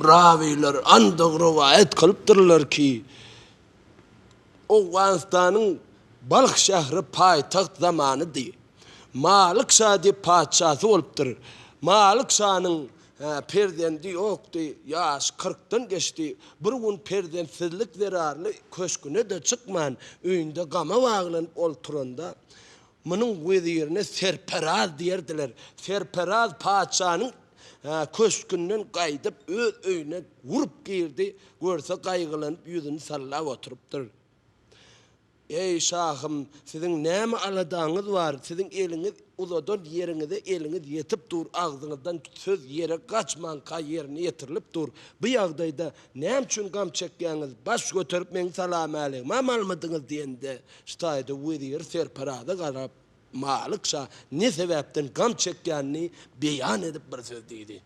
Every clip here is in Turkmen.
Rawylar andag rowaýat kylypdyrlar ki, Owganystanyň Balh şähri paýtagt zamanydy. Malyk şa diýip patyşasy bolupdyr. Malyk şanyň perzendi ýokdy, ýaşy kyrkdan geçdi. Bir gün perzentsizlik zerarly köşgüne-de çykman, öýünde gama baglanyp olturanda, munuň wezirine Serperaz diýerdiler. Serperaz patyşanyň köşgünden gaýdyp, öz öýüne urup girdi, görse gaýgylanyp ýüzüni sallap oturypdyr. Eý, şahym, siziň näme aladaňyz bar, siziň eliňiz uzadan ýeriňize eliňiz ýetip dur, agzyňyzdan söz ýere gaçmanka ýerine ýetirilip dur. Bu ýagdaýda näme üçin gam çekýäňiz, baş göterip meň salamäligimem almadyňyz diýende, şu taýda wezir Serperaza garap, Malyk şa ne sebäpden gam çekýänini beýan edip bir söz diýdi.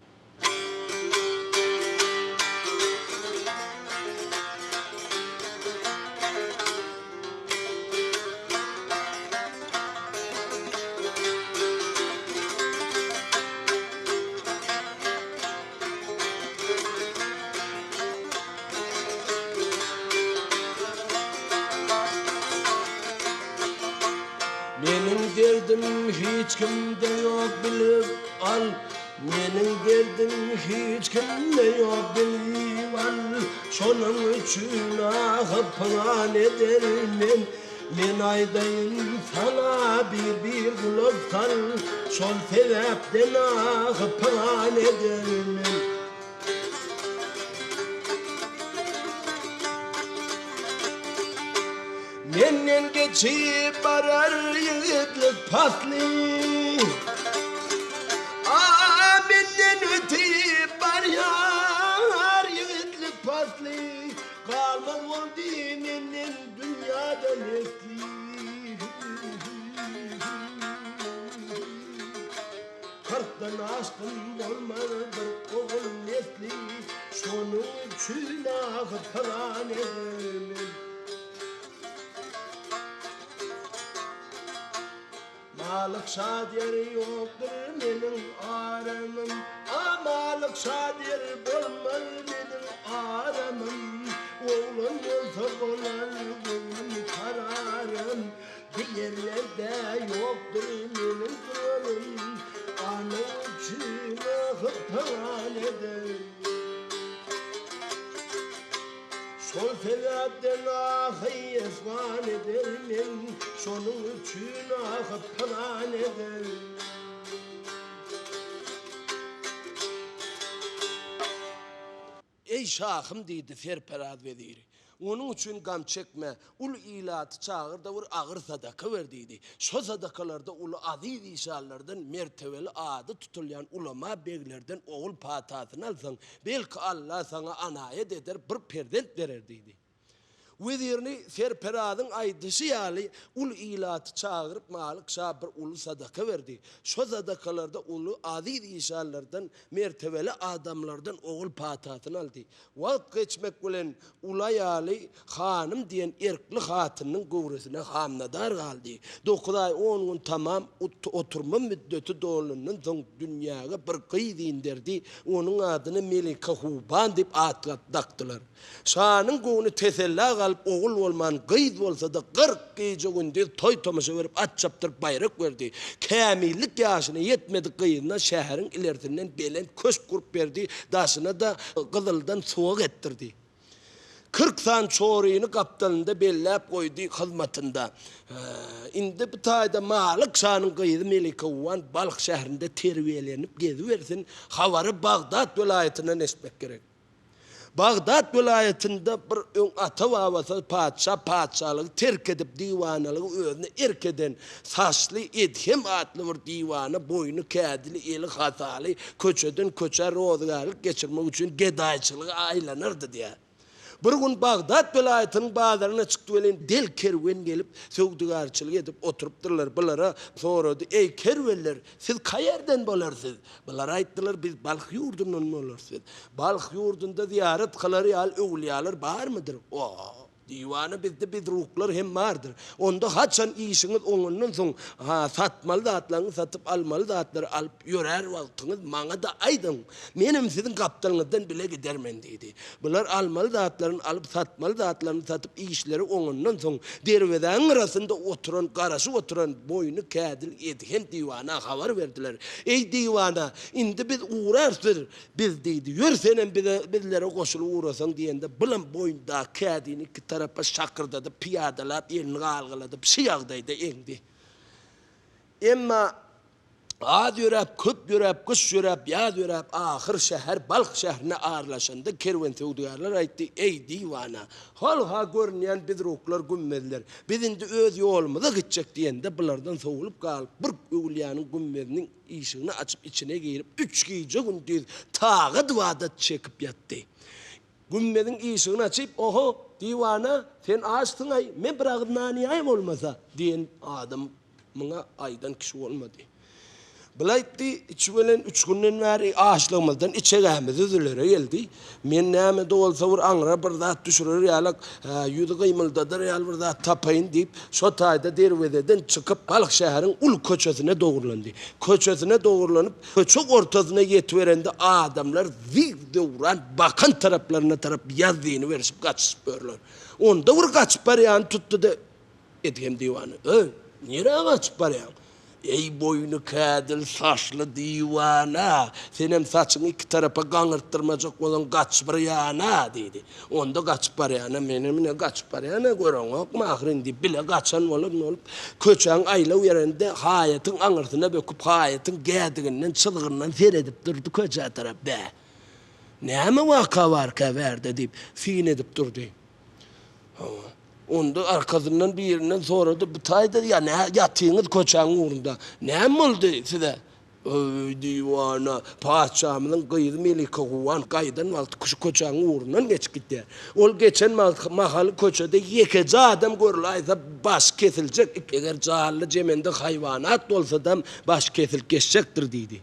Meniň derdim hiç kimde ýok bilip al Meniň derdim hiç kimde ýok bilip al Şonuň üçin ahy pygan eder men Men aýdaýyn saňa bir-bir gulak sal Şol sebäpden ahy pygan eder men. Menden geçip barar ýigitlik pasly, A menden ötüp barýar ýigitlik pasly, Galmaz boldy menden dünýäde nesli. Kyrkdan aşdym bolmaz bir ogul nesli, Şonuň üçin ahy pygan edermen. Malyk şa diýer ýokdur meniň aramym, A Malyk şa diýer bolmaz meniň aramym, Oglan bolsa bolar göwnüm kararym, Bu ýerlerde ýokdur meniň duranym, Anyň üçin ahy pygan edermen. Şol sebäpden ahy efgan eder men, Şonuň üçin ahy pygan eder. Eý, şahym, diýdi serperaz weziri, onuň üçin gam çekme, uly ilaty çagyr-da bir agyr sadaka ber diýdi. Şo sadakalarda uly azyz işanlardan, mertebeli ady tutulýan ulama beglerden ogul patasyny alsaň, belki Alla saňa anaýat eder, bir perzent berer diýdi. Wezirini Serperazyň aýdyşy ýaly uly ilaty çagyryp Malyk şa bir uly sadaka berdi. Şo sadakalarda uly azyz işanlardan, mertebeli adamlardan ogul patasyny aldy. Wagt geçmek bilen uly aýaly Hanym diýen erkli hatynyň göwresine hamnadar galdy. Dokuz aý on gün tamam oturma müddeti dolandan soň dünýäge bir gyz inderdi. Onuň adyna Melike Huban diýip at dakdylar. Şanyň göwni tesellä galyp, ogul bolman, gyz bolsa-da, 40 gije-gündiz toý-tomaşa berip, at çapdyryp baýrak berdi. Kämillik ýaşyna ýetmedik gyzyna şäheriň ilersinden belent köşk gurup berdi, daşyna-da gyzyldan suwag etdirdi. 40 sany çoryny gapdalynda belläp goýdy hyzmatynda. Indi bu taýda Malyk şanyň gyzy Melike Uwan Balh şäherinde terbiýelenip gezibersin, habary Bagdat welaýatyndan eşitmek gerek. Bagdat welaýatynda bir öň ata-babasy patyşa patyşalygy terk edip, diwanalygy özüne erk eden saçly Edhem atly bir diwana boýny kädili, eli hasaly köçeden-köçä rozygärlik geçirmek üçin gedaýçylyga aýlanardy diýýär. Bir gün Bagdat welaýatynyň bazaryna çykdy welin, del kerwen gelip, söwdügärçilik edip oturypdyrlar. Bulara sorady, Eý, kerwenler, siz kaýerden bolarsyz? Bular aýtdylar, Biz Balh ýurdundan bolarsyz. Balh ýurdunda zyýarat kylar ýaly öwülýalar barmydyr? O! Diwana bizde bizruklar hem bardyr. Onda haçan işiňiz oňandan soň, ha, satmaly zatlaryňyzy satyp, almaly zatlary alyp ýörär wagtyňyz maňa-da aýdyň. Menem siziň gapdalyňyzdan bile gidermen diýdi. Bular almaly zatlaryny alyp, satmaly zatlaryny satyp, işleri oňandan soň, derwezäniň gyrasynda oturan, garaşyp oturan boýny kädil Edhem diwana habar berdiler. Eý, diwana, indi biz ugrarys, Biz diýdi, ýör senem bize, bizlere goşulyp ugrasaň diýende, bulam boýnundaky kädini iki tarapa şakyrdadyp, pyýadalap, elini galgaladyp, şy ýagdaýda eňdi. Emma az ýöräp, köp ýöräp, gyş ýöräp, ýaz ýöräp, ahyr şäher Balh şährine aralaşanda kerwen söwdagärler aýtdy, Eý, diwana, hol-ha görünýän bizruklar, gümmezler, biz indi öz ýolumyza gitjek diýende, bulardan sowulyp galyp, bir öwülýäniň gümmeziniň Işigini açyp içine girip, üç gije-gündiz tagat-ybadat çekip ýatdy. Gümmeziň işigini açyp, Oho, diwana, sen açsyň-aý, men bir agyz nan iýäý bolmasa, diýen adam muňa aýdan kişi bolmady. Bul aýtdy, Içi bilen üç günden bäri açlygymyzdan içegämiz üzülere geldi. Men näme-de bolsa bir aňra bir zat düşürer ýalak, ýüzi gymyldadar ýaly bir zat tapaýyn diýip, şo taýda derwezeden çykyp, Balh şäheriň uly köçesine dogrulandy. Köçesine dogrulanyp, köçe ortasyna ýetiberende adamlar zig-zöwran bakan taraplaryna tarap ýazzyny berişip gaçyşyp ýörler. Onda bir gaçyp barýany tutdy-da, Edhem diwana, Öý, nirä gaçyp barýaň? Eý, boýny kädil saçly diwana, senem saçyňy iki tarapa gaňyrtdyrmajak bolsaň, gaç bir ýana! diýdi. Onda gaçyp barýana, menem ine gaçyp barýan-a, göreňokmy ahyryn diýip, bile gaçan bolan bolup, köçäň aýlaw ýerinde haýatyň aňyrsyna böküp, haýatyň gädiginden, çyzgyndan seredip durdy köçä tarap. Bä, näme waka barka bärde diýip, syn edip durdy. Hawa. Onda arkasyndan birinden sorady, bu taýda ýa nä ýatyňyz köçäň ugrunda. Näme boldy size? Öý, diwana, patyşamyzyň gyzy Melike Huwan gaýdan wagty şu köçäň ugrundan geçip gidýär. Ol geçen mahaly köçede ýekeje adam görülaýsa başy kesiljek, eger janly-jemende haýwanat bolsadam başy kesilip geçjekdir diýdi.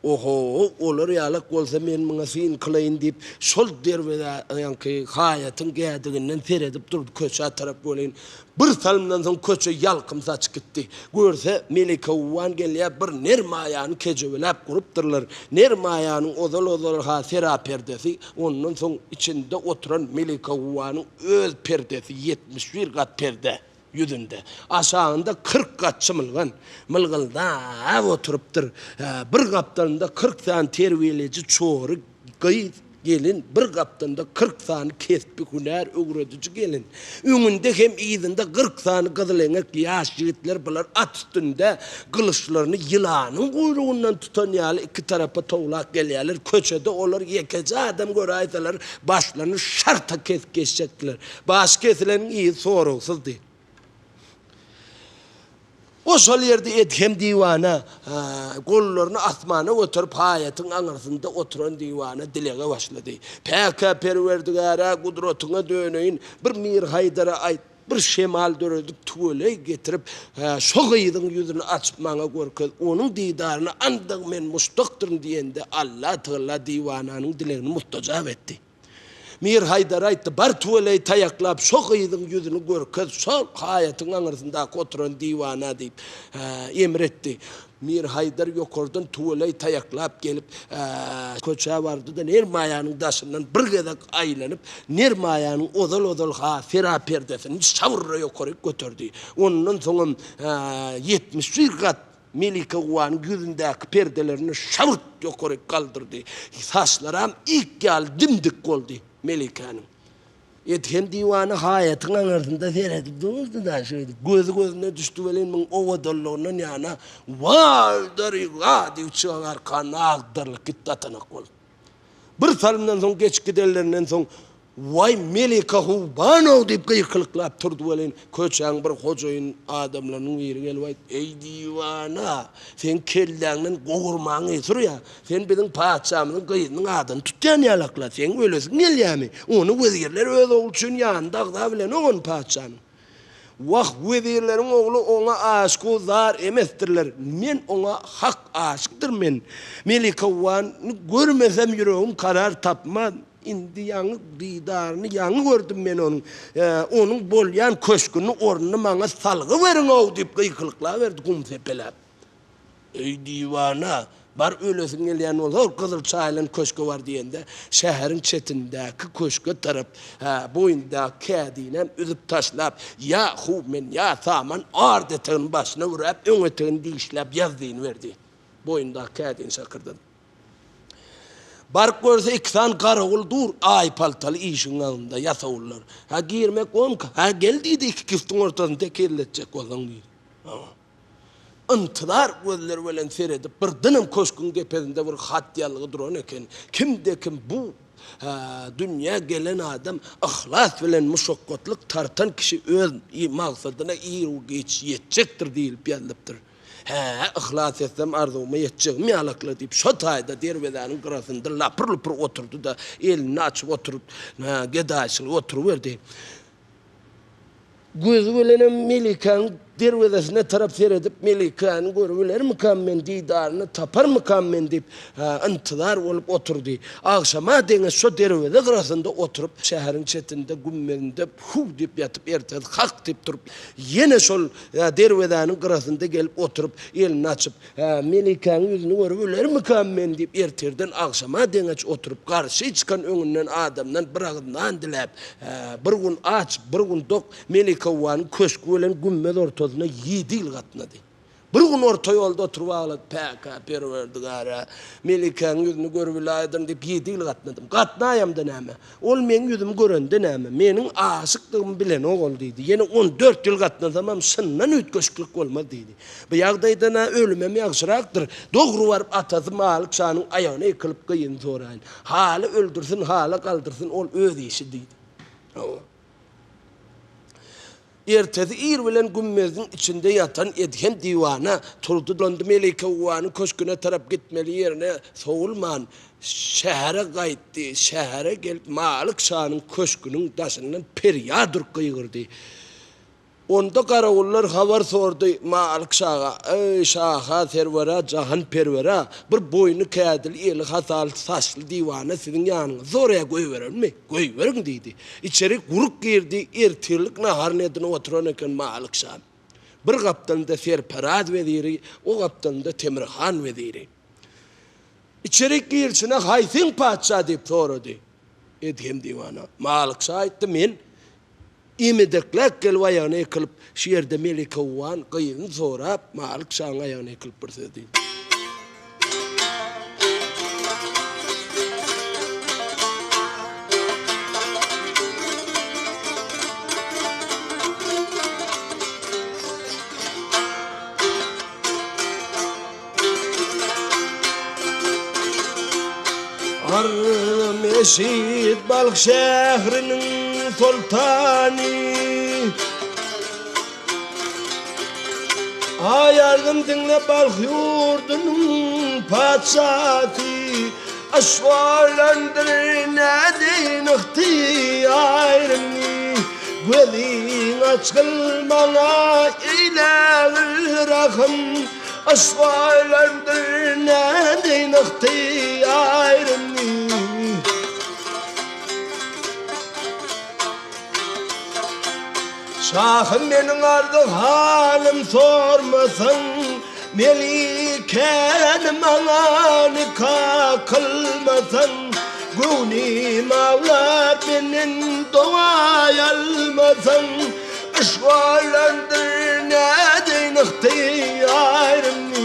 Oho-ow, olar ýalak bolsa men muňa syn kylaýyn diýip, şol derwezä, ýaňky haýatyň gädiginden seredip durdy köçä tarap welin, bir salymdan soň köçe ýalkym saçyp gitdi. Görse, Melikeguwan gelýär, bir ner maýany kejebeläp gurupdyrlar. Ner maýanyň ozal-ozal-ha seraperdesi, ondan soň içinde oturan Melikeguwanyň öz perdesi, 71 gat perde. Ýüzünde. Aşagynda 40 gat çymylgan, mylgyldap oturypdyr. Bir gapdalynda 40 sany terbiýeleýji çory gyz, gelin, bir gapdalynda 40 sany kesbi hünär öwrediji gelin. Öňünde hem yzynda 40 sany gyzyleňek ýaş ýigitler bular at üstünde gylyçlaryny ýylanyň guýrugyndan tutan ýaly iki tarapa towlap gelýärler. Köçede olar ýekeje adam göräýseler başlaryny şarta kesip geçjekdiler. Baş kesileniň yzy soragsyzdy. O şol ýerde Edhem diwana, gollaryny asmana göterip haýatyň aňyrsynda oturan diwana dilege başlady. Päkä Perwerdigär-ä gudratyňa döneýin, bir Mir Haýdara aýt, bir şemal döredip tüweleý getirip, şo gyzyň ýüzüni açyp maňa görkez, onuň didaryna andag men muşdakdyryn diýende Allatagala diwananyň dilegini mustajap etdi. Mir Haýdar aýtdy, Bar tüweleý taýaklap şo gyzyň ýüzüni görkez, şol haýatyň aňyrsyndaky oturan diwana diýip, emr etdi. Mir Haýdar ýokardan tüweleý taýaklap gelip, köçä bardy-da, Nermaýanyň daşyndan bir gezek aýlanyp, Nermaýanyň ozal-ozal ha seraperdesini şabyrra ýokaryk göterdi. Ondan soňam 71 gat Melike Guwanyň ýüzündäki perdelerini şabyrt ýokaryk galdyrdy. Saçlaram ik ýaly dim-dik boldy Melikäniň. Edhem diwana haýatyň aňyrsynda seredip durdy-da, şeýdip gözi gözüne düşdi welin, muň owadanlygyndan ýana Waý, daryga! diýip çygan arkanyna agdarylyp gitdi atanak bolup. Bir salymdan soň geçip gidenlerinden soň, Waý, Melike Huwbanow! diýip gykylyklap turdy welin, köçäň bir hojaýyn adamlarynyň biri gelip aýtdy, Eý, diwana, seň kelläňden gowurmaň ysy urýar. Sen biziň patyşamyzyň gyzynyň adyny tutýan ýalakla, seň ölesiň gelýärmi? Ony wezirler öz ogly üçin ýanynda agza bilenok ony patyşanyň. Wah, wezirleriň ogly oňa aşyk-u zar emesdirler. Men oňa hak aşykdyr men. Melikewany görmesem ýüregim karar tapmaz. Indi ýaňy didaryny ýaňy gördüm men onuň. Onuň bolýan köşgüni, ornuny maňa salgy beriň-ow! diýip gykylyklaberdi gum sepeläp. Eý, diwana, bar ölesiň gelýän bolsa, ol gyzyl çaýylan köşge bar diýende, şäheriň çetindäki köşge tarap, hä, boýundaky kädinem üzüp taşlap, ýa huw men, ýa saman art etegini başyna büräp, öň etegini dişläp ýazdyny berdi. Boýundaky kädini şakyrdadyp. Baryp görse, iki sany garawul dur, aý paltaly işigiň agzynda, ýasawullar. Hä, girmek bormyka? Hä, gel diýdi, iki kiftiň ortasyny tekizletjek bolsaň diýdi. Hawa. Intizar gözleri bilen seredip, birdenem köşgüň depesinde bir hat ýazgy duran eken. Kimde-kim bu dünýä gelen adam yhlas bilen muşakgatlyk tartan kişi öz maksadyna ir-u-giç ýetjekdir diýlip ýazylypdyr. Hä, yhlas etsem arzuwyma ýetjegim ýalakla diýip, şo taýda derwezäniň gyrasynda lapyr-lupur oturdy-da, elini açyp oturyp, gedaýçylyk oturyberdi. Gözi bilenem Melikäniň derwezesine tarap seredip, Melikäni görübilermikam men, didaryny taparmykam men diýip, intizar bolup oturdy. Agşama deňeç şo derweze gyrasynda oturyp, şäheriň çetinde gümmezinde hüw diýip ýatyp, ertesi hak diýip turup, ýene şol derwezäniň gyrasynda gelip oturyp, elini açyp, Hä, Melikäň ýüzüni görüp ölermikam men diýip, ertirden agşama deňeç oturyp, garşy çykan öňünden adamdan bir agyz nan diläp, hä, bir gün aç, bir gün dok Melikowanyň köşgi bilen gümmez ortasynda ýedi ýyl gatnady. Bir gün orta ýolda oturyp aglady, Päk-ä, Perwerdigara, Melikäň ýüzüni görübilaýdyn diýip ýedi ýyl gatnadym. Gatnaýamda näme? Ol meň ýüzümi görende näme, meniň aşykdygymy bilenok ol diýdi. Ýene 14 ýyl gatnasamam şyndan üýtgeşiklik bolmaz diýdi. Bu ýagdaýdan-a ölümem ýagşyrakdyr. Dogry baryp atasy Malyk şanyň aýagyna ýykylyp gyzyny soraýyn. Hala öldürsin, hala galdyrsyn, ol öz işi diýdi. Hawa. Ertesi ir bilen gümmeziň içinde ýatan Edhem diwana turdy dolandy Melikewwanyň köşgüne tarap gitmeli ýerine sowulman, şähere gaýtdy. Şähere gelip Malyk şanyň köşgüniň daşyndan perýat urup gygyrdy. Onda garawullar habar sordy Malyk şaga, Eý, şaha, serwera, jahan perwera, bir boýny kädili, eli hasaly, saçly diwana siziň ýanyňyzy soraýar, goýberelmi? Goýberiň diýdi. Içeri guruk girdi, ertirlik naharyny edinip oturan eken Malyk şa. Bir gapdalynda Serperaz weziri, o gapdalynda Temir han weziri. Içerik girişine Haýsyň patyşa diýip sorady. Edhem diwana. Malyk şa aýtdy, Men Emedekläp gelip aýagyna ýykylyp, şu ýerde Melikowwan gyzyny sorap, Malyk şaň aýagyna ýykylyp bir söz diýdi. Arzym eşit Balh şähriniň soltany. Aý arzym diňle Balh ýurdunyň patyşasy. Yşwalandyr nädeýin ygtyýarymy. Gözüň açgyl maňa eýlägil rahym. Ysraýylandyr nädeýin ygtyýarymy. Şahym meniň arzy-halym sormasaň, Melikäni maňa nika kylmasaň, Göwnüm awlap menden dogaý almasaň, Yşwalandyr nädeýin ygtyýarymy.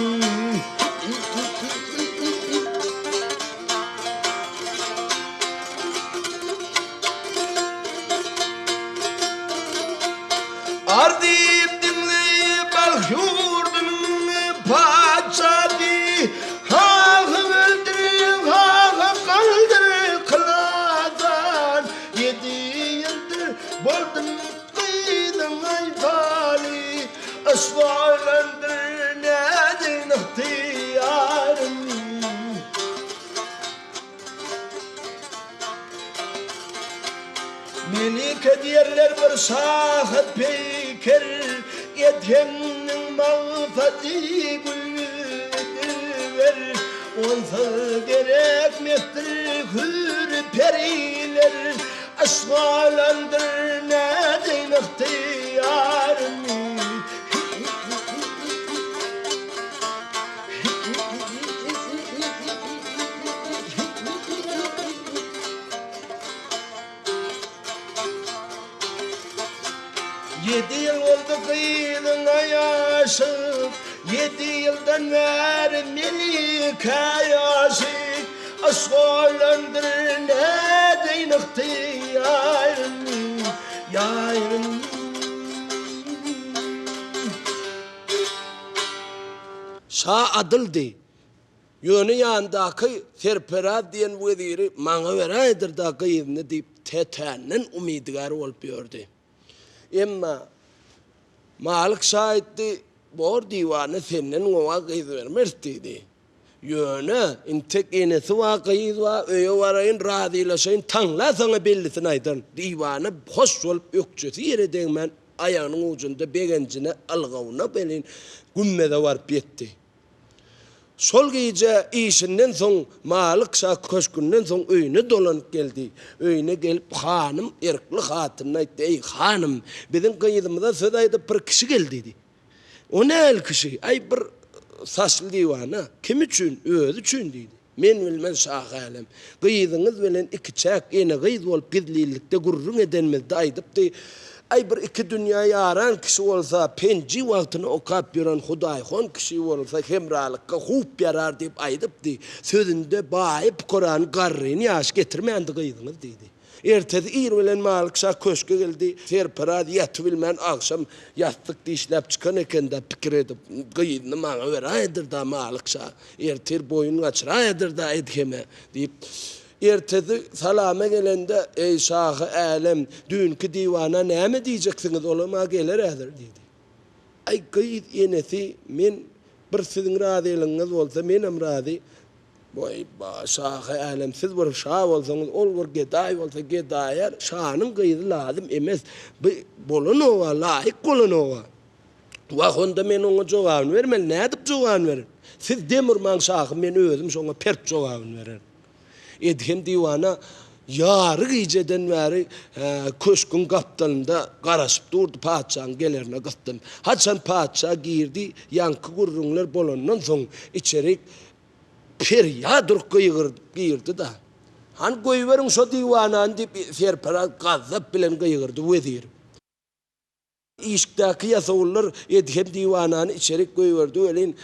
Arzym diňle Balh ýurdunyň patyşasy, Hahy öldür, hahy galdyr kylasan, Ýedi ýyldyr boldum gyzyň aýpaly, Yswalandyr nädeýin ygtyýarymy. Melike diýerler bir şahy peýker, Edhemniň magsady gül dilber, Onsuz gerekmesdir hüýr-peýker. periler Yşga ölendir nädeýin ygtyýarymy. Ýedi ýyl boldy gyzyňa ýaşyk, Ýedi ýyldan bäri melikä ýaşyk, Yşk oýlandyr nädeýin ygtyýarymy, ýarymy. Şa adyldy. Ýöne ýanyndaky Serperaz diýen weziri maňa beräýdir-dä gyzyny diýip tötänden umydygär bolup ýördi. Emma Malyk şa aýtdy, Bor diwana senden gowa gyz bermeris diýdi. Ýöne intek enesi bar, gyz bar, öýe baraýyn, razylaşaýyn, taňla saňa bellisini aýdaryn. Diwana hoş bolup ökjesi ýere degmän aýagynyň ujunda begenjine ylgawyna welin gümmeze baryp ýetdi. Şol gije işinden soň Malyk şa köşgünden soň öýüne dolanyp geldi. Öýüne gelip hanym Erkli hatynyna aýtdy, Eý, hanym, biziň gyzymyza söz aýdyp bir kişi geldi diýdi. O nähili kişi? Aý, bir saçly diwana. Kim üçin? Özi üçin diýdi. Men bilmez şahy-älem. Gyzyňyz bilen ikiçäk ene-gyz bolup gizlinlikde gürrüň edenimizde aýdypdy, Aý, bir iki dünýä ýaran kişi bolsa, penji wagtyny okap ýören hudaýhon kişi bolsa hemralykga hup ýarar diýip aýdypdy. Sözünde baýy-pukarany, garryny ýaşy getirmändi gyzyňyz diýdi. Ertesi ir bilen Malyk şa köşge geldi. Serparaz ýatybilmän agşam ýassyk dişläp çykan eken-dä, pikir edip, Gyzyny maňa beräýdir-dä, Malyk şa. Ertir boýun gaçyraýadyr-da Edheme, diýip, ertesi salama gelende, Eý, şahy-älem, düýnki diwana näme diýjeksiňiz, olam-a geler häzir, diýdi. Aý, gyz enesi, men bir siziň razylygyňyz bolsa, menem razy. Waý, şahy-älem, siz bir şa bolsaňyz, ol bir gedaý bolsa, gedaýa şanyň gyzy lazym emes. Bu bolanoga, laýyk bolanoga. Wah, onda men oňa jogabyny bermeli. Nädip jogabyny bererin? Siz dem urmaň, şahym, men özüm şoňa pert jogabyny bererin. Edhem diwana ýary gijeden bäri köşgüň gapdalynda garaşyp durdy, patyşanyň gelerine gysdym. Haçan patyşa girdi, ýaňky gürrüňler bolandan soň içerik perýat urup gygyryp girdi-de, Hany goýberiň şo diwanany diýip, serparaz gazap bilen gygyrdy wezir. Işikdäki ýasawullar Edhem diwanany içerik goýberdi welin,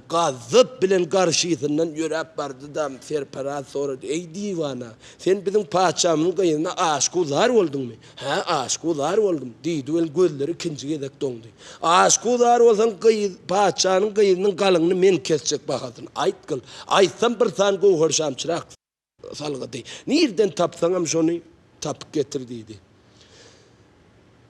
gazap bilen garşysyndan ýöräp bardy-da, serparaz sorady, Eý, diwana, sen biziň patyşamyzyň gyzyna aşyk-u-zar bolduňmy? Hä, aşyk-u-zar boldum, diýdi welin, gözleri ikinji gezek doňdy. Aşyk-u-zar bolsaň, gyz, patyşanyň gyzynyň galyňyny men kesjek bahasyny aýtgyl. Aýtsam bir sany göwher şamçyrak. Salgydy. Nirden tapsaňam şony tapyp getir diýdi.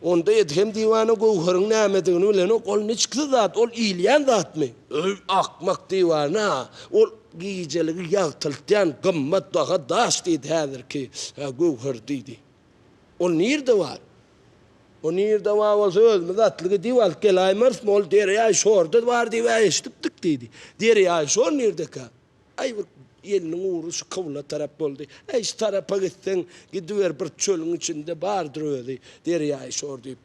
Onda Edhem diwana göwheriň nämedigini bilenok, ol niçiksi zat, ol iýilýän zatmy? Öý, akmak diwana, ol gijeligi ýagtyltýan gymmat baha daş diýdi häzirki göwher diýdi. Ol nirde bar? O nirde bar bolsa özümiz atly gidip alyp gelaýmarysmy, ol derýaý şorda bar diýip-ä eşidipdik diýdi. Derýaý şor nirdekä? Aý bir eliniň ugry şu kybla tarap boldy. Äý şu tarapa gitseň, gidiber bir çölüň içinde bardyr özi, derýaýy şor diýip.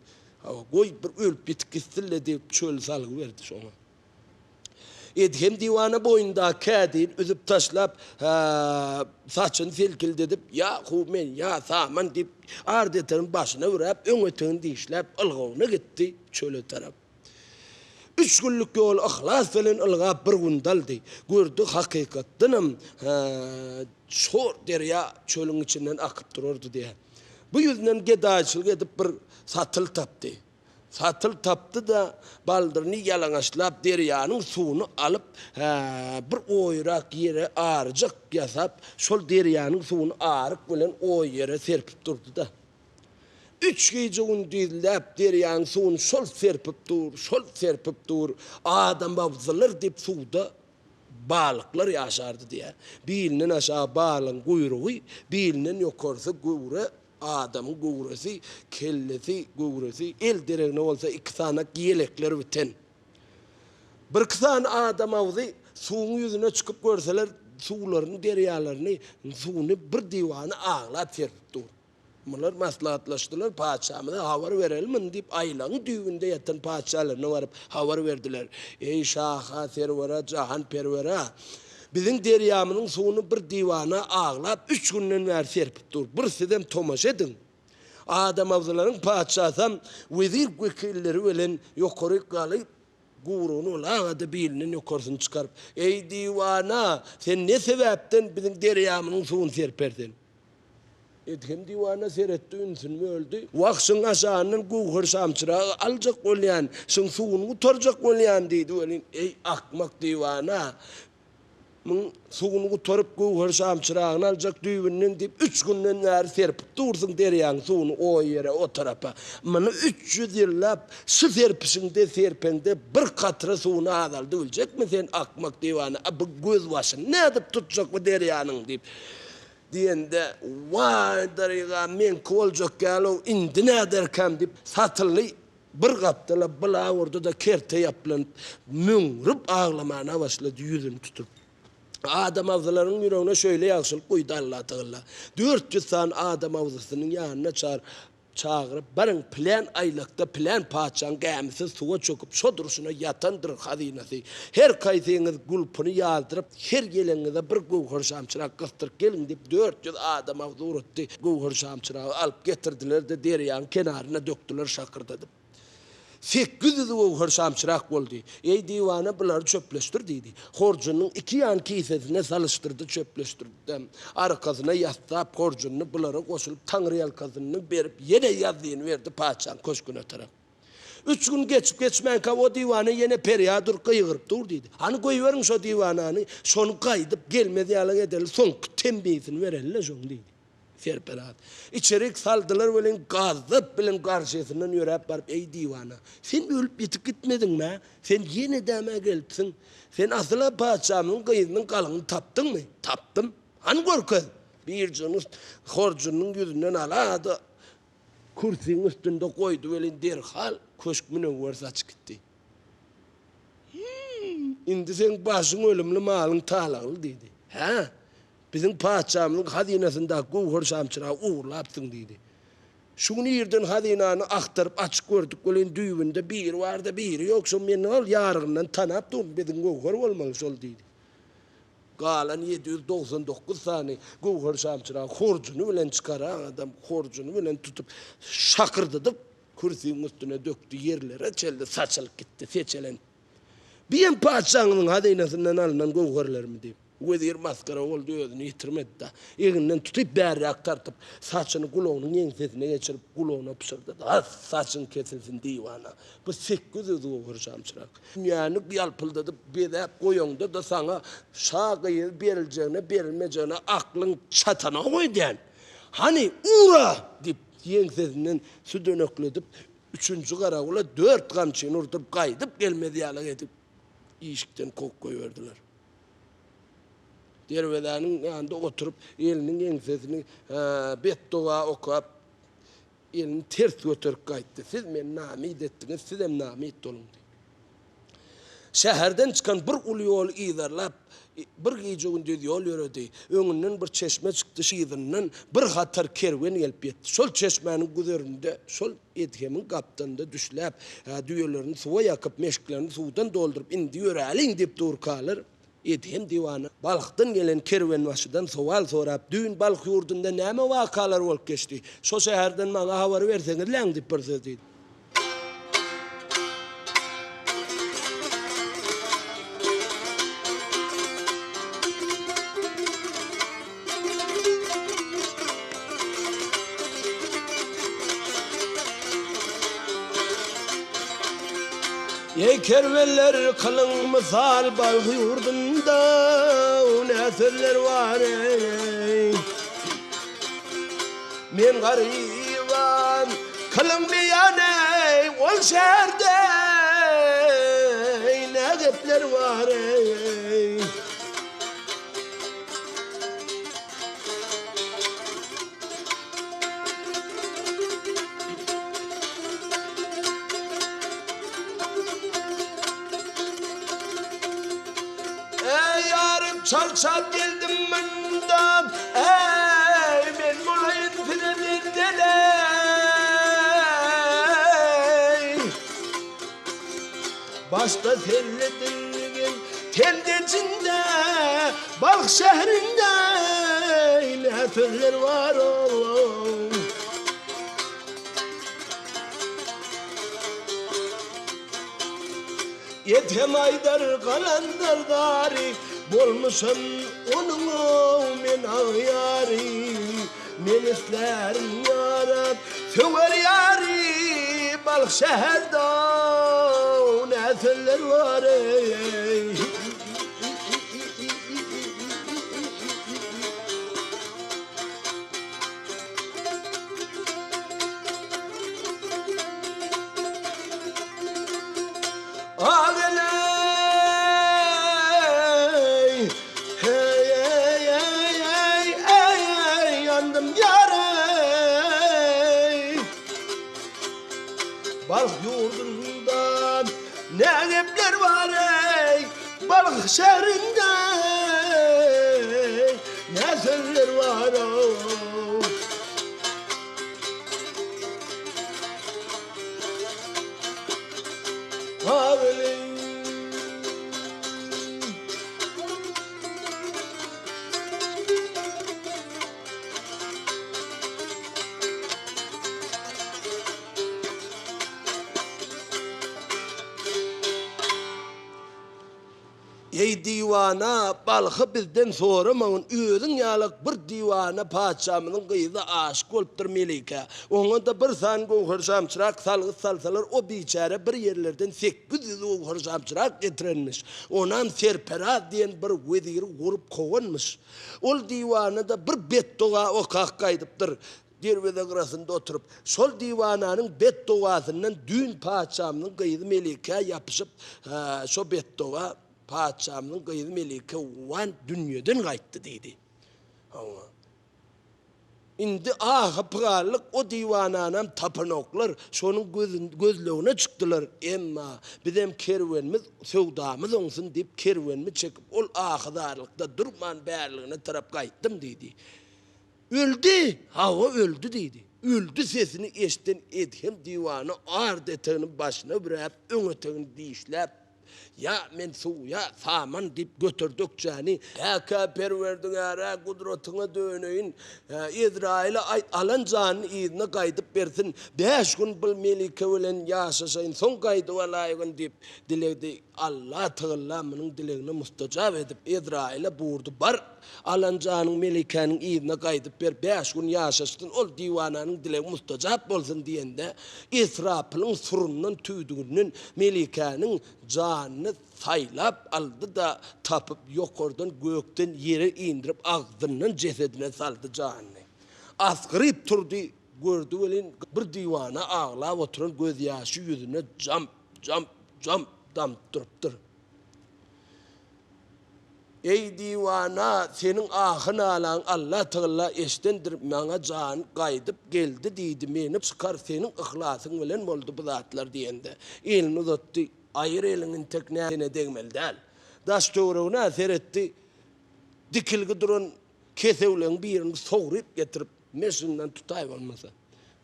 Hawa, goý bir ölüp ýitip gitsin-le diýip, çöli salgy berdi şoňa. Edhem diwana boýnundaky kädini üzüp taşlap, hä, saçyny selkildedip, Ýa-hu men, ýa saman diýip, ard etegini başyna büräp, öň etegini dişläp, ylgawyna gitdi çöle tarap. Üç günlük ýoly yhlas bilen ylgap bir günde aldy. Gördi, hakykatdanam, şor derýa çölüň içinden akyp durardy diýýär. Bu ýüzünden gedaýçylyk edip bir satyl tapdy. Satyl tapdy-da, baldyryny ýalaňaçlap derýanyň suwuny alyp, bir oýrak ýere aryjak ýasap, şol derýanyň suwuny aryk bilen oý ýere serpip durdy-da. Üç gije-gündizläp derýanyň suwuny şol serpip dur, şol serpip dur. Adam abzylar diýip suwda balyklar ýaşardy diýýär. Bilinden aşagy balygyň guýrugy, bilinden ýokarsy göwre, adamyň göwresi, kellesi, göwresi, el deregine bolsa iki sanak ýelekler biten. Birki sany adam agzy suwuň ýüzüne çykyp görseler, suwlaryny, derýalaryny, suwuny bir diwana aglap serpip dur. Bular maslahatlaşdylar, Patyşamyza habar bereli muny diýip, aýlagyň düýbünde ýatan patyşalaryna baryp, habar berdiler. Eý, şaha, serwera, jahanperwera! Biziň derýamyzyň suwuny bir diwana aglap, üç günden bäri serpip dur. Bir sizem tomaşa ediň. Adamabzylaryň patyşasam wezir-wekilleri bilen ýokaryk galyp, Guruny ulaga-da bilinden ýokarsyny çykaryp, Eý, diwana! Sen ne sebäpden biziň derýamyzyň suwuny serper sen? Edhem diwana seretdi, ünsüni böldi. Wah, şuň aşagyndan göwher şamçyragy aljak bolýan, şuň suwuny gutarjak bolýan diýdi welin, Eý, akmak diwana! Muň suwuny gutaryp, göwher şamçyragyny aljak düýbünden diýip, üç günden bäri serpip dursuň derýaň suwuny o ýere, o tarapa. Muny 300 ýyllap şu serpişiňde, serpeňde bir katra suwuny azaldybiljekmi sen, akmak diwana, a bu gözbaşyny nädip tutjak bu derýanyň diýip, diýende, Waý, daryga, meňki boljak ýaly-ow, indi näderkäm diýip, satyldy. Bir gapdala bula urdy-da kerte ýaplanyp, möňňürip aglamana başlady, ýüzüni tutup. Adamagzylaryň ýüregine şeýle ýagşylyk guýdy Allatagalla. 400 sany adamagzysynyň ýanyna çar çagyryp, Baryň, pylän aýlakda pylän patyşaň gämisi suwa çöküp, şo durşuna ýatandyr hazynasy. Her kaýsyňyz gulpuny ýazdyryp, her geleňize bir göwher şamçyrak gysdyryp geliň diýip, 400 adamagzy ugratdy. Göwher şamçyragy alyp getirdiler-de, derýaň kenaryna dökdüler şakyrdadyp. 800 göwher şamçyrak boldy. Eý, diwana, bulary çöpleşdir diýdi. Horjunyň iki ýan kisesine salyşdyrdy, çöpleşdirdi-de, arkasyna ýassap, horjunyny bulara goşulyp, taňryýalkasynyny berip, ýene ýazzyny berdi patyşaň köşgüne tarap. Üç gün geçip-geçmänkä o diwana ýene perýat urup gygyryp dur diýdi. Hany goýberiň şo diwanany, şony gaýdyp gelmez ýaly edeli, soňky tembisini bereli-le şoň diýdi. Serperaz. Içerik saldylar welin gazap bilen garşysyndan ýöräp baryp, Eý diwana, sen ölüp ýitip gitmediňm-ä? Sen ýene-däm-ä gelipsiň? Sen asyl-a patyşamyzyň gyzynyň galyňyny tapdyňmy? Tapdym. Hany görkez! Birjigini horjunynyň ýüzünden ala-da, Kürsüň üstünde goýdy welin derhal köşk münewwer saçyp gitdi. Hüý, indi seň başyň ölümli malyň talagly diýdi. Hä, biziň patyşamyzyň hazynasyndaky göwher şamçyragy ogurlapsyň diýdi. Şu gün irden hazynany agtaryp açyp gördük welin düýbünde biri bar-da biri ýok, şo men ol ýarygyndan tanap durun biziň göwher bolmaly şol diýdi. Galan 799 sany göwher şamçyragy horjuny bilen çykaran adam horjuny bilen tutup, şakyrdadyp, kürsüniň üstüne dökdi, ýerlere çenli saçylyp gitdi, seçelenip. Biem patyşaňyzyň hazynasyndan alnan göwherlermi? diýip, wezir masgara boldy, özüni ýitirmedi-de, egninden tutyp, bärräk tartyp, saçyny gulagynyň ýeňsesine geçirip, gulagyna pyşyrdady, Has, saçyň kesilsin, diwana! Bu 800 göwher şamçyrak. Dünýäni ýalpyldadyp, bezäp goýaňda-da saňa şa gyzy beriljegine-berilmejegine aklyň çatanok öýdýän. Hany, ura! diýip, ýeňsesinden südenekledip, üçünji garawula dört gamçyny urduryp, gaýdyp gelmez ýaly edip, işikden kowup goýberdiler. Derwezäniň ýanynda oturyp, eliniň ýeňsesini betdoga okap, Elini ters göterip gaýtdy. Siz meni namyt etdiňiz, sizem namyt boluň diýip. Şäherden çykan bir uly ýoly yzarlap, bir gije-gündiz ýol ýöredi. Öňünden bir çeşme çykdy, yzyndan bir hatar kerwen gelip ýetdi. Şol çeşmäniň güzerinde, şol Edhemiň gapdalynda düşläp, düýelerini suwa ýakyp, meşklerini suwdan dolduryp, indi ýöräliň diýip durkalar, Edhem diwana Balhdan gelen kerwenbaşydan sowal sorap, Düýn Balh ýurdunda näme wakalar bolup geçdi? Şo şäherden maňa habar berseňizläň diýip bir söz diýdi. Eý kerwenler kylyň mysal Balh ýurdunda ne sözler bar eý Men garybam kylyň beýan eý ol şäherde ne gepler bar eý. Eý ýarym çal-çal geldi. Başda selle dilgin tendejinde Balh şährinde ne sözler bar ow. Edhem aýdar galandar zary, Bolmuşam onuň-ow men agýary. Men islärin ýara, söwer ýary, Balh şäherde-ow nä sözler bar eý. Ageleý, heý, eý, eý, eý, eý, eý, ýandym ýar-eý. Balh ýurdunda ne gepler bar-eý, Balh şährinde ne sözler bar-ow. Eý diwana, Balhy bizden soramagyn, özüň ýalak bir diwana patyşamyzyň gyzy aşyk bolupdyr Melikä. Oňa-da bir sany göwher şamçyrak salgyt salsalar, o biçäre bir ýerlerden 800 göwher şamçyrak getirenmiş. Onam Serperaz diýen bir weziri urup kowanmyş. Ol diwana-da bir betdoga okap gaýdypdyr. Derweze gyrasynda oturyp, şol diwananyň betdogasyndan düýn patyşamyzyň gyzy Melikä ýapyşyp, şo betdoga patyşamyzyň gyzy Melike wan dünýeden gaýtdy diýdi. Hawa. Indi ahy-pyganlyk o diwananam tapanoklar, şonuň gözlegine çykdylar. Emma bizem kerwenimiz, söwdamyz oňsun diýip, kerwenimi çekip, ol ahy-zarlykda durman bärligine tarap gaýtdym diýdi. Öldi! Hawa, öldi diýdi. Öldi sesini eşiden Edhem diwana ard etegini başyna büräp, öň etegini dişläp, Ýa men suw, ýa saman diýip göterdi ökjäni. Häkä Perwerdigär-ä, gudratyňa döneýin. Ezraýyla aýt, alan janyny yzyna gaýdyp bersin. Bäş gün bir melike bilen ýaşaşaýyn, soň gaýdyp alaýgyn diýip dilegdi. Allatagalla munuň dilegine mustajap edip, Ezraýyla buýurdy, Bar! Alan janyň Melikäniň yzyna gaýdyp ber, bäş gün ýaşaşsyn, ol diwananyň dilegi mustajap bolsun diýende, Esrapylyň surundan, tüýdüginden Melikäniň janyny saýlap aldy-da, tapyp, ýokardan, gökden ýere indirip, agzyndan jesedine saldy janyny. Asgyryp turdy, gördi welin, bir diwana aglap oturan gözýaşy ýüzüne jamp, jamp, jamp damyp durupdyr. Eý, diwana, seniň ahy-nalaň Allatagalla eşidendir, maňa jan gaýdyp geldi diýdi, meni çykar, seniň yhlasyň bilen boldy bu zatlar diýende, elini uzatdy, Aýyr eliňi intek näsene degmeli däl. Daş-töweregine seretdi, dikilgi duran Kesewleň birini sogryp getirip, meşinden tutaý bolmasa.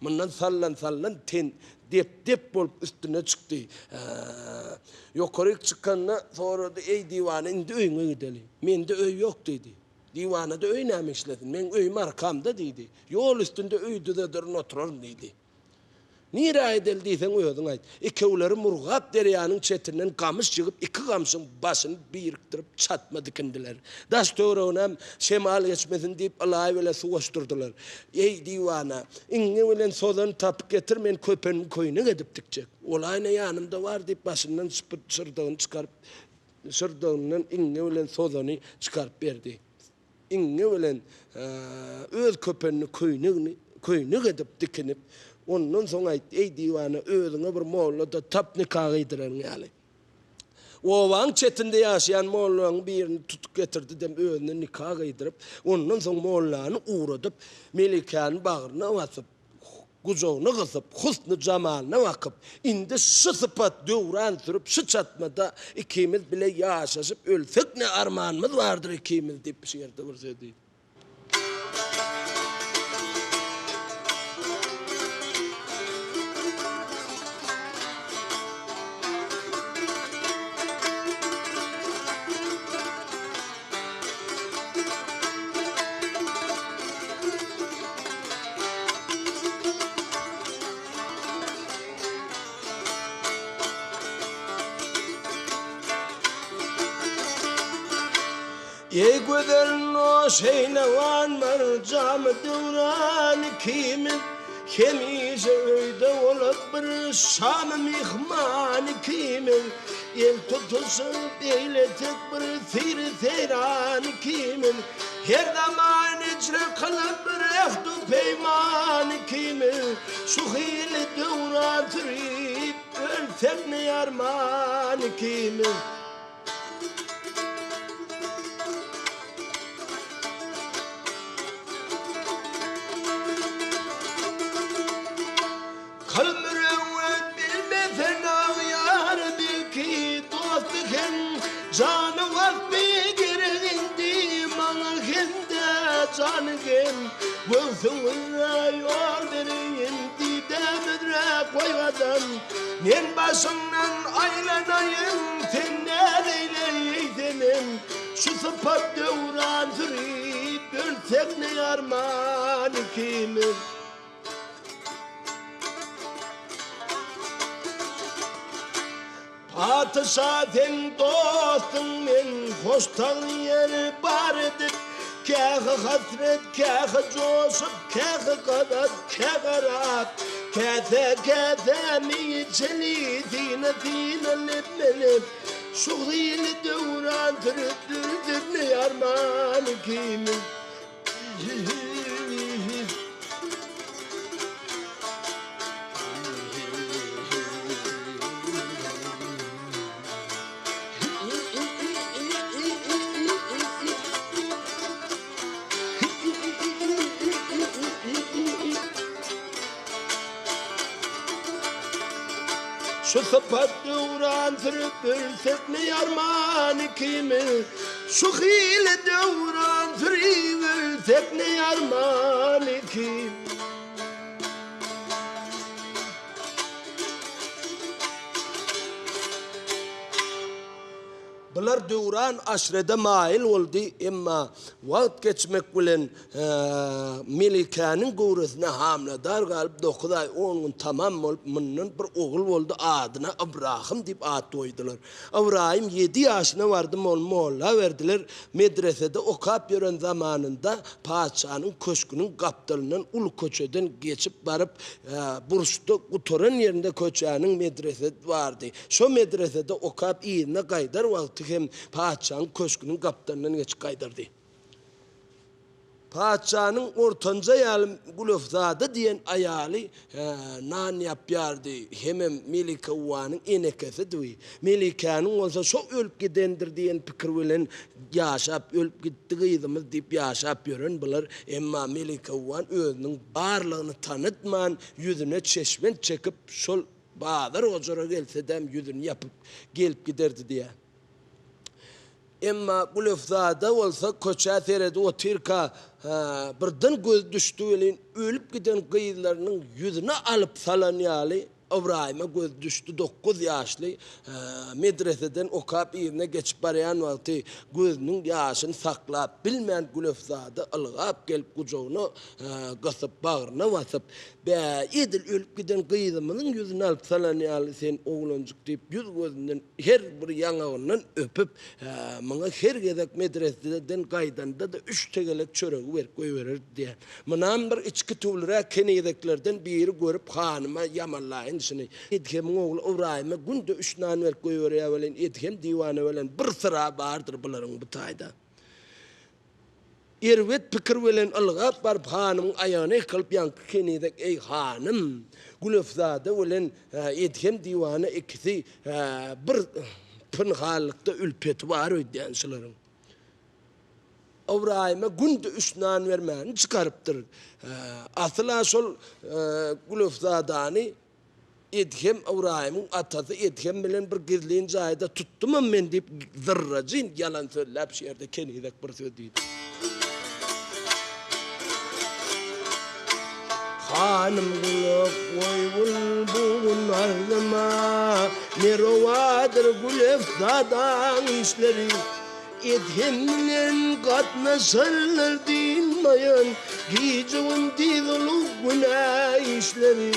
Mundan sallan-sallan ten dep-dep bolup üstüne çykdy. Hä, ýokaryk çykanda sorady, Eý, diwana, indi öýüňe gideli. Mende öý ýok diýdi. Diwanada öý näme işlesin? Meň öýüm arkamda diýdi. Ýol üstünde öý düzederin oturaryn diýdi. Nirä edeli diýseň özüň aýt. Ikewleri Murgap derýanyň çetinden gamyş ýygyp iki gamşyň başyny birikdirip çatma dikindiler. Daş-töwereginem şemal geçmesin diýip ylaý bile suwaşdyrdylar. Eý, diwana, iňňe bilen sozany tapyp getir men köpenimi köýnek edip tikjek. Ol aýna ýanymda bar diýip başyndan şyrdagyny çykaryp şyrdagyndan iňňe bilen sozany çykaryp berdi. Iňňe bilen öz köpenini köýnegini köýnek edip dikinip, ondan soň aýtdy, Eý, diwana, özüňe bir molla-da tap nika gyýdyraryň ýaly. Obaň çetinde ýaşaýan mollanyň birini tutup getirdi-dem özüne nika gyýdyryp, ondan soň mollany ugradyp, Melikäni bagryna basyp, Gujagyna gysyp, husny jamalyna bakyp, Indi şu sypat döwran sürüp, şu çatmada ikimiz bile ýaşaşyp ölsek ne armanymyz bardyr ikimiz diýip şu ýerde bir söz diýdi. Eý gözel noş eýlewan bir jamy döwran ikimiz, Hemişe öýde bolup bir şamy myhman ikimiz, El tutuşyp eýlesek bir seýri-seýran ikimiz, Her zaman ejre kylyp bir ähd-u peýman ikimiz, Şu hili döwran sürüp ölsek ne arman ikimiz. Kyl mürewwet bilmesen agýar belki dosty hem jany waspy gerek indi maňa hem-de jany hem göwsüňizde ýol bereýin didäm üzre goý gadam Men başyňdan aýlanaýyn, sen näzeýleý senem, Şu sypat döwran sürüp, ölsek ne arman ikimiz. Patyşa seň dostuň men hoş tagly ýeri bar edip, Kähi hasret, kähi joşup, kähi gazap, kä garap, Käse-käse meý içeli, syna-syna lebme-leb, Şu hili döwran sürüp dürdük ne arman ikimiz. Şu sypat döwran sürüp ölsek ne arman ikimiz Şu hili döwran sürüp ölsek ne arman ikimiz Bular döwran aşrede maýyl boldy, emma wagt geçmek bilen Melikäniň göwresine hamyladar galyp, dokuz aý on gün tamam bolup, mundan bir ogul boldy, adyna Ybrahym diýip at goýdular. Ybraýym ýedi ýaşyna bardy, ony molla berdiler. Medresede okap ýören zamanynda patyşanyň köşgüniň gapdalyndan uly köçeden geçip baryp, burçda gutaran ýerinde köçäniň medrese bardy. Şo medresede okap yzyna gaýdar wagty hem patyşanyň köşgüniň gapdalyndan geçip gaýdardy. Patyşanyň ortanjy aýaly Gülefzada diýen aýaly nan ýapýardy, hemem Melikewwanyň enekesidi. Melikäniň bolsa şo ölüp gidendir diýen pikir bilen ýaşap, ölüp gitdi gyzymyz diýip ýaşap ýören bular. Emma Melikewwan özüniň barlygyny tanytman, ýüzüne çeşment çekip, şol bazar ojara gelsedem ýüzüni ýapyp gelip giderdi diýýär. Emma Gülefzada bolsa köçä seredip otyrka, birden gözi düşdi welin, ölüp giden gyzlarynyň ýüzüne alyp salan ýaly, Ybraýyma gözi düşdi, dokuz ýaşly, medreseden okap yzyna geçip barýan wagty gözüniň ýaşyny saklap bilmän Gülefzada ylgap gelip gujagyna gysyp, bagryna basyp, Bä, edil ölüp giden gyzymyzyň ýüzüne alyp salan ýaly sen oglanjyk diýip ýüz-gözünden her bir ýaňagyndan öpüp, muňa her gezek medreseden gaýdanda-da üç tegelek çöregi berip goýbererdi diýýär. Munam bir içki tüwlüräk kenizeklerden biri görüp hanyma ýamanlaýyn şuny. Edhemiň ogly Ybraýyma günde üç nan berip goýberýär welin Edhem diwana bilen bir syra bardyr bularyň bu taýda. Erbet pikir bilen ylgap baryp hanymyň aýagyna ýykylyp ýaňky kenizek eý hanym Gülefzada bilen Edhem diwana ikisi bir pynhanlykda ülpeti bar öýdýän şularyň. Ybraýyma günde üç nan bermäni çykarypdyr. Asyl-a şol Gülefzadany Edhem Ybraýymyň atasy Edhem bilen bir gizlin jaýda tutdumam men diýip zyrrajyn ýalan sözläp şu ýerde kenizek bir söz diýdi. Hanym gulak goýgul bu gün arzyma, Ne rowadyr Gülefzadaň işleri. Edhem bilen gatnaşarlar dynmaýan, Gije-gündiz ulug günä işleri.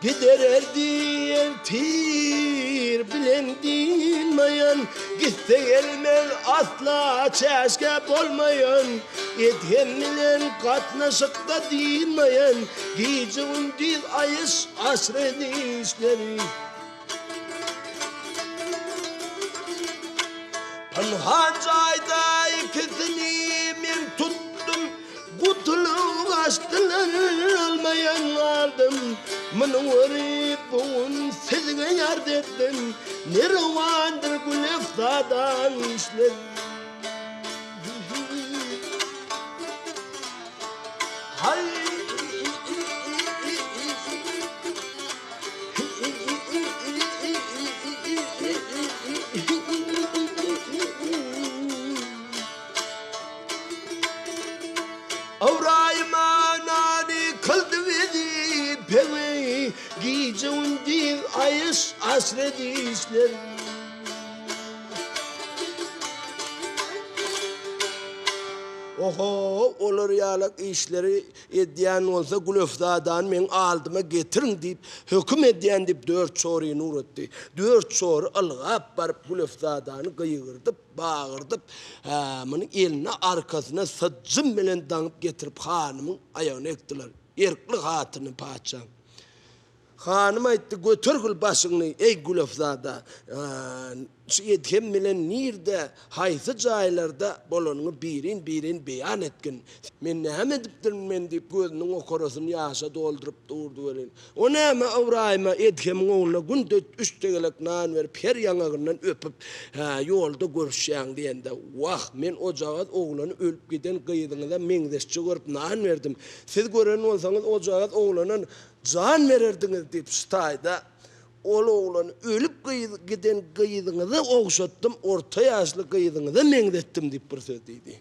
Gider erdi ertir bilen dynmaýan, Gitse gelmez asla çäşge bolmaýan, Edhem bilen gatnaşykda dynmaýan, Gije-gündiz aýyş-aşret işleri. Pynhan jaýda ikisini men tutdum, Gutulyp gaçdylar almaýan galdym. Muny görüp bu gün sizge ýarz etdim, Ne rowandyr Gülefzadaň işleri. Haý! Ybraýyma nany kyldy wezipewi, Gije-gündiz aýyş-aşret işler. Oho, olar ýalak işleri edýän bolsa Gülöfzadany meň aldyma getiriň diýip, höküm edýän diýip, dört çoryny ugratdy. Dört çory ylgap baryp Gülöfzadany gygyrdyp, bagyrdyp, hä, muny eline arkasyna syjjym bilen daňyp getirip hanymyň aýagyna ekdiler. Erkli hatyny patyşaň. Hanym aýtdy, Götergil başyňny, eý, Gülöfzada, şu Edhem bilen nirde, haýsy jaýlarda bolanyňy birin-birin beýan etgin. Men näme edipdirin men diýip, gözüniň okarasyny ýaşa dolduryp durdy welin, O näme, Ybraýyma, Edhemiň ogluna günde üç tegelek nan berip, her ýaňagyndan öpüp, hä, ýolda görüşýäň diýende, Wah, men ojagaz oglany ölüp giden gyzyňyza meňzeşje görüp nan berdim. Siz gören bolsaňyz, ojagaz oglana Jan bererdiňiz diýip şu taýda ol oglany ölüp gyz giden gyzyňyza ogşatdym orta ýaşly gyzyňyza meňzetdim diýip bir söz diýdi.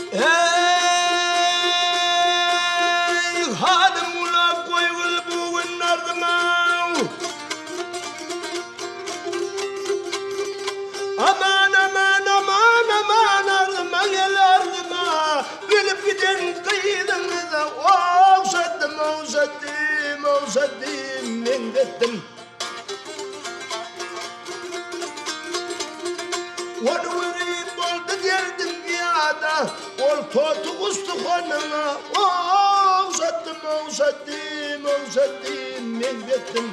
Eý, hanym gulak goýgul bu gün arzyma. Aman aman aman aman arzyma gel arzyma Ölüp giden gyzyňyza ogşadym ogşadym ogşadym meňzetdim. Ony görüp boldy derdim ýada Ol toty guş suhanyňa ogşadym ogşadym ogşadym meňzetdim.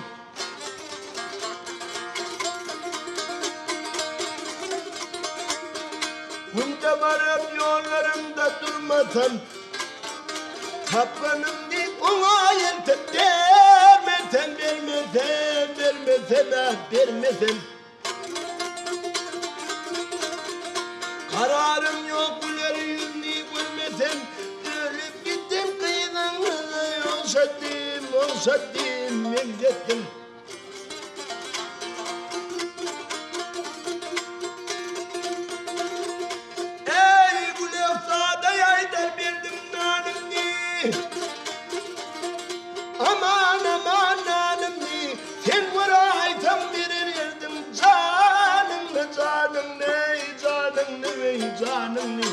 Günde baryp ýollarymda durmasam, Tapganym diýip oňa ýeltip bermesem, bermesem, bermesem-ä, bermesem. Kararym ýok güler ýüzüni görmesem, Ölüp gitdim gyzyňyza ogşadym, ogşadym, meňzetdim. Eý, Gülefzada ýaýdar berdim nanymny. Aman, aman nanymny, sen göräýseň berer erdim janyňny, janyňny, janyňny, eý, janyňny.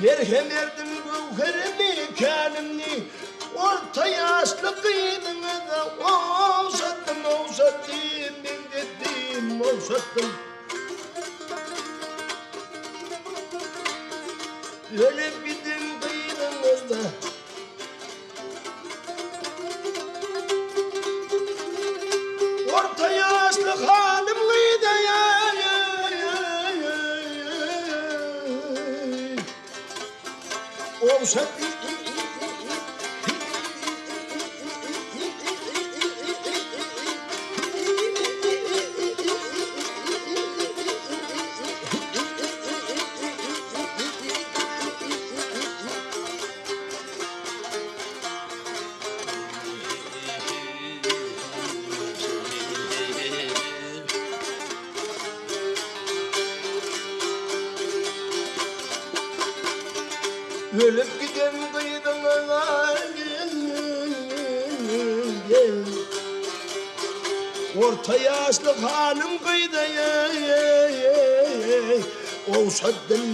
Berhem erdim göwherimi, känimni, Orta ýaşly gyzyňyza ogşatdym, ogşatdym, meňzetdim, ogşatdym. Ölüp giden gyzyňyza. Orta ýaşly hanym gyza Ogşat Ölüp giden gyzyňa gel. Orta ýaşly hanym gyza Ogşatdym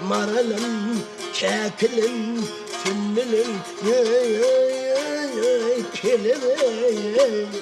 maralym, käkilim, sünnülim, Pelek.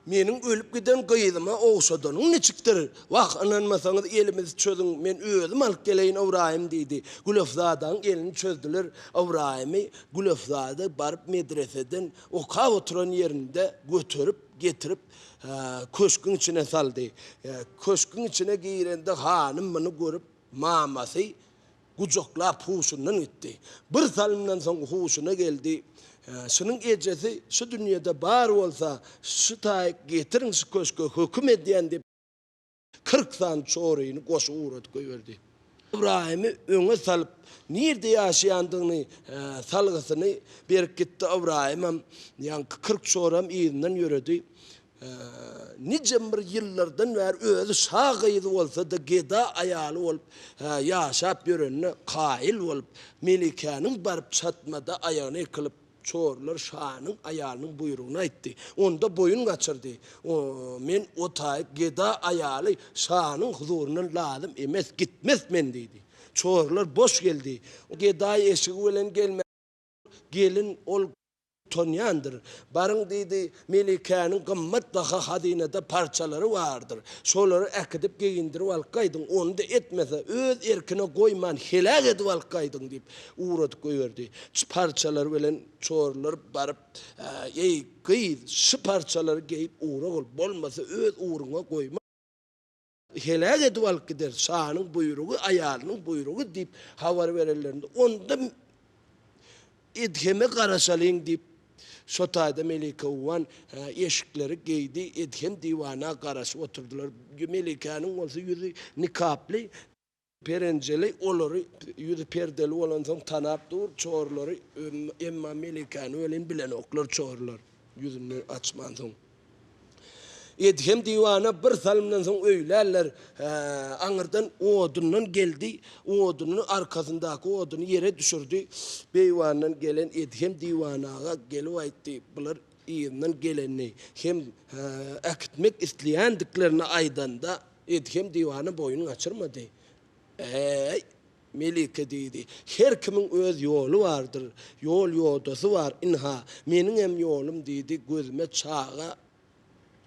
Meniň ölüp giden gyzyma ogşadanyň niçikdir? Wah, ynanmasaňyz elimizi çözüň, men özüm alyp geleýin Ybraýym diýdi. Gülefzadaň elini çözdüler. Ybraýymy Gülefzada baryp medreseden okap oturan ýerinde göterip getirip, köşgüň içine saldy. Köşgüň içine girende hanym muny görüp, mamasy Gujaklap huşundan gitdi. Bir salymdan soň huşuna geldi. Şunuň ejesi şu dünýede bar bolsa, şu taýy getiriň şu köşge höküm edýän diýip, 40 sany çoryny goşup ugradyp goýberdi. Ybraýymy öňe salyp, nirde ýaşaýandygyny salgysyny berip gitdi. Ybraýymam, ýaňky 40 çoram yzyndan ýöredi. Nijem bir ýyllardan bäri özi şa gyzy bolsa-da geda aýaly bolup ýaşap ýörenine kaýyl bolup, Melikäniň baryp çatmada aýagyna ýykylyp, çorular şanyň aýalynyň buýrugyny aýtdy. Onda boýun gaçyrdy. Men o taýy geda aýaly şanyň huzuryndan lazym emes, gitmes men diýdi. Çorular boş geldi. Gedaý eşigi bilen gelmäge gelin ol Utanýandyr. Baryň diýdi, Melikäniň gymmat baha hazynada parçalary bardyr. Şolary äkidip geýindirip alyp gaýdyň, ony-da etmese, öz erkine goýman heläk edip alyp gaýdyň diýip, ugradyp goýberdi. Parçalary bilen çorular baryp, Eý, gyz, şu parçalary geýip ugra bol, bolmasa öz ugruňa goýman, Heläk edip alyp gider, şanyň buýrugy, aýalynyň buýrugy diýip habar berenlerinde, onda Edheme garaşalyň diýip, şo taýda Melike Uwan eşikleri geýdi, Edhem diwana garaşyp oturdylar. Melikäniň bolsa ýüzi nikaply. Perenjeli olary ýüzi perdeli bolansoň tanap dur çorulary, emma Melikäni welin bilenoklar çorular ýüzüni açmansoň. Edhem diwana bir salymdan soň öýlärler, aňyrdan odundan geldi, odunyny arkasyndaky oduny ýere düşürdi. Beýwandan gelen Edhem diwanaga gelip aýtdy, bular yzyndan gelenini hem äkitmek isleýändiklerini aýdanda, Edhem diwana boýun gaçyrmady. Äý, Melike diýdi, her kimiň öz ýoly bardyr, ýol-ýodasy bar, ynha, meniňem ýolum diýdi, gözüme çaga,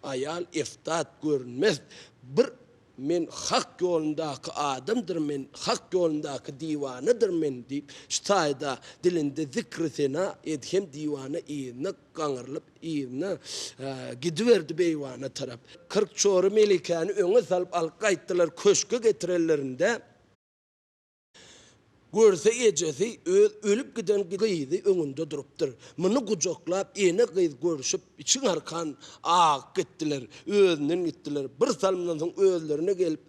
aýal, eftat görünmez, bir men hak ýolundaky adamdyr men, hak ýolundaky diwanadyr men diýip, şu taýda dilinde zikri-sena Edhem diwana yzyna gaňrylyp, yzyna gidiberdi beýwana tarap. 40 çory Melikäni öňe salyp alyp gaýtdylar, köşge getirenlerinde, görse ejesi öz ölüp giden gyzy öňünde durupdyr. Muny gujaklap ene-gyz görüşip, içiň arkan agyp gitdiler, özünden gitdiler. Bir salymdan soň özlerine gelip,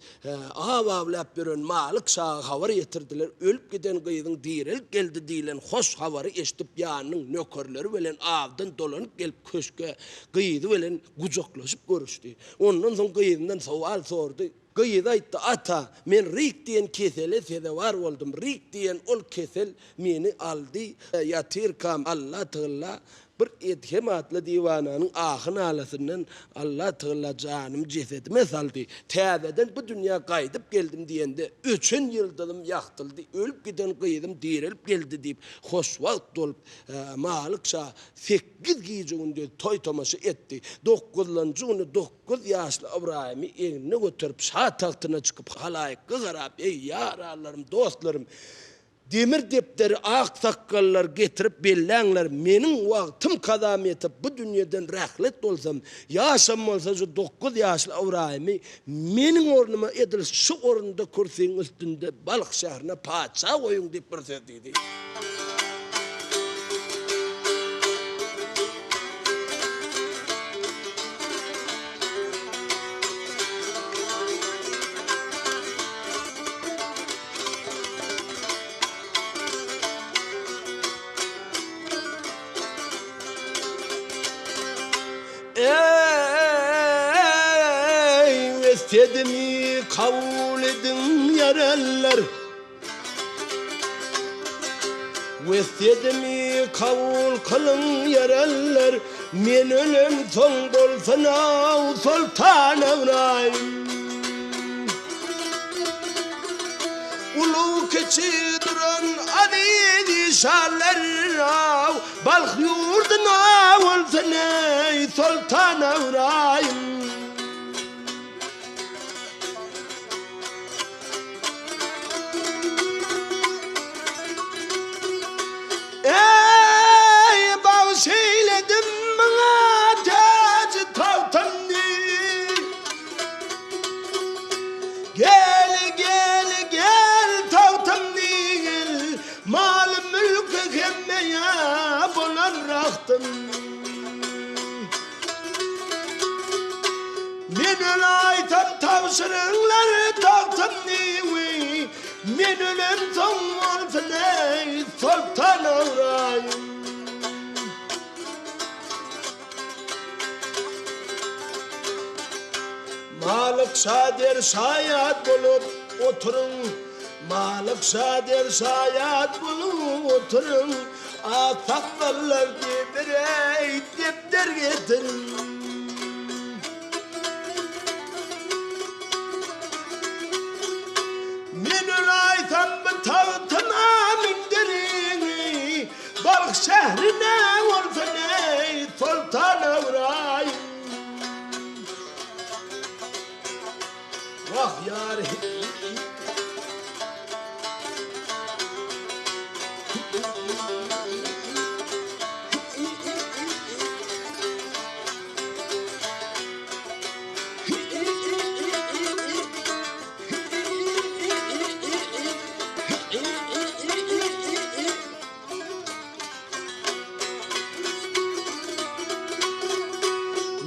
aw awlap ýören Malyk şaga habar ýetirdiler, ölüp giden gyzyň direlip geldi diýlen hoş habary eşidip ýanynyň nökerleri bilen awdan dolanyp gelip köşge gyzy bilen gujaklaşyp görüşdi. Ondan soň gyzyndan sowal sordy. Gyzy aýtdy, Ata, men rik diýen kesele sezewar boldum. Rik diýen ol kesel meni aldy. Ýatyrkam Allatagalla Bir Edhem atly diwananyň ahy-nalasyndan Allatagalla janymy jesedime saldy. Täzeden bu dünýä gaýdyp geldim diýende, öçen ýyldyzym ýagtyldy, ölüp giden gyzym direlip geldi diýip, hoşwagt bolup, Malyk şa sekiz gije-gündiz toý-tomaşa etdi. Dokuzlanjy güni 9 ýaşly Ybraýymy egnine göterip, şa tagtyna çykyp, halaýykga garap, Eý, ýaranlarym, dostlarym! Demir depderi ak sakgallar getirip belläňler, meniň wagtym kazam ýetip bu dünýeden rählet bolsam, ýaşam bolsa şu dokguz ýaşly Ybraýymy meniň ornuma edil şu orunda kürsüň üstünde Balh şährine patyşa goýuň diýip bir söz diýdi. Eý, wesýetimi kabul ediň, ýerenler! Wesýetimi kabul kylyň, ýerenler! Men ölemsoň bolsun-ow, Soltan Ybraýym! Ulug-kiçi duran aziz işanlar-ow, Balh ýurduna bolsun eý, Soltan Ybraýym! Eý, bagş eýledim maňa täji-tagtymny. Gel, gel, gel, tagtymny gel, Maly-mülki hemmeýe bolan rahtym. Men öläýsem tabşyryňlar tagtymny, Wiý, men ölemsoň bolsun eý, Soltan Ybraýym. Malyk şa der şaýat bolup oturyň, Malyk şa der şaýat bolup oturyň, Ak sakgallar diýip depder getiriň. Men öläýsem bu tagtyma münderiň, Balh şährine bolsun eý, Soltan Ybraýym. Wah ýar.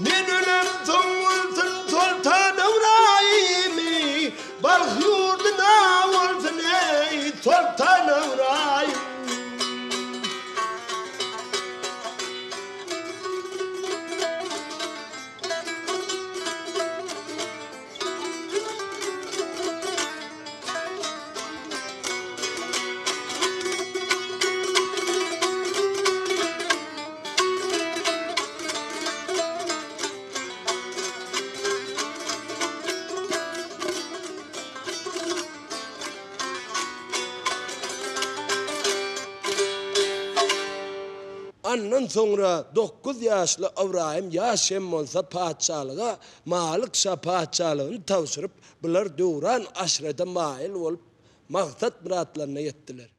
Men ölemsoň bolsun Soltan Ybraýymy, Balh ýurduna bolsun eý Soltan Ybraýym. Andan soňra dokguz ýaşly Ybraýym ýaş hem bolsa patyşalyga Malyk şa patyşalygyny tabşyryp, bular döwran aşyrada maýyl bolup, maksat-myratlaryna ýetdiler.